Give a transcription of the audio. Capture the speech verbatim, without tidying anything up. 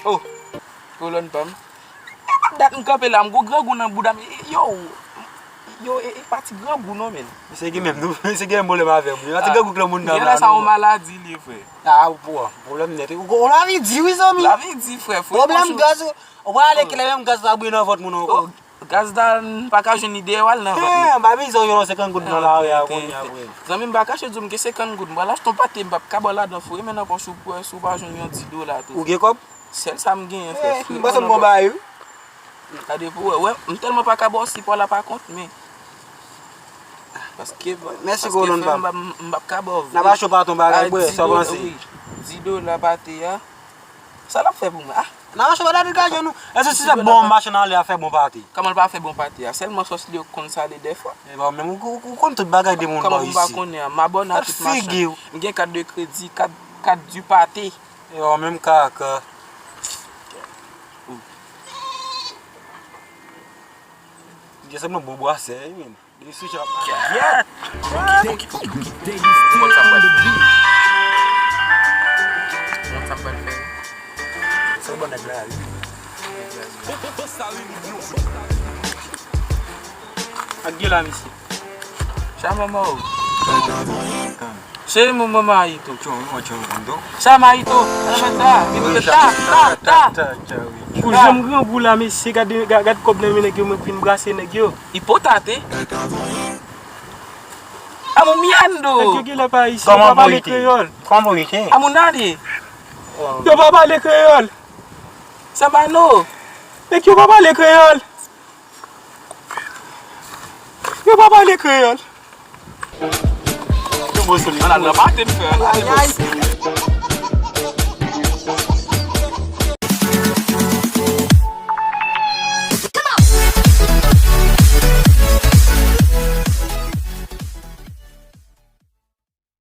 Oh, kolòn pa m. E pa dat m kanpe la, m gon grangou nan bouda m. E, e, yo, yo, e, e pa ti grangou non, men. Misye gen menm, nou, misye gen menm pwoblèm avè m. E pa ti grangou k lè moun nan. Genlè sa yon maladi li ye, frè. Ah, bon, pwoblèm nèt. Ou, ou lavi di wi, zanmi. Lavi di, frè, frè. Pwoblèm gaz, ou pa ale kilè menm gaz la bouyi nan vant moun ankò. Oh, gaz la, m pa ka jwenn li dèyè w al nan vant li. Eh, m pa bezwen w yon senkant goud nan lari a kounye a, frè. Zanmi m pa kache di w m gen senkant goud. M pral achte yon pate, m p ap ka ba w ladan, foure men nan pòch ou pou wè si w pa jwenn yon dis dola tou. Ou gen kòb? Sèl sa m genyen, frè. Eh, m panse m gon bagay, wi. Gade pou wè, wè, m tèlman pa ka ba w sipò la pa kont, men. Paske, mèsi, paske kolòn pa m. M p ap ka ba w vre. N ap achte yon pate, yon bagay, bwè, sa w panse? Dis dola pate a. Sa l ap fè pou mwen? Ah. N ap achte yon pate, gade nou. Èske si se bon machann anlè a fè bon pate? Kòman l pa fè bon pate a? Sèlman sòs li yo konn sale dèfwa. E pa menm ou, ou, ou konn tout bagay de moun bò isi. Kòman m pa konnen an? M abòne a tout machann. Figi w. M gen kat de kredi, kat, kat di pate. E pa menm kaka. Gen sèlman bon bwasè, wi, men. Li sou chat la. Gyèt! Ou konn sa m pral fè? Ou konn sa m pral fè? Se yon bon nèg la, wi. Ak gen la, mesye. Sa manman ou. Cheri, manman Mayito. Sa Mayito. Sa, ta, ta, ta. Pou jan m grangou la, mesye, gade, ga-, gade kòb nan men nèg yo, mwen vin brase nèg yo. Ipotate. Amo miando. Nèg yo genlè pa isi, yo pa pale kreyòl. Amo nade. Yo pa pale kreyòl. Sa ba nou. Nèg yo pa pale kreyòl. Yo pa pale kreyòl. Yo bon sou li. An al nan pate m fè. Ay, ay.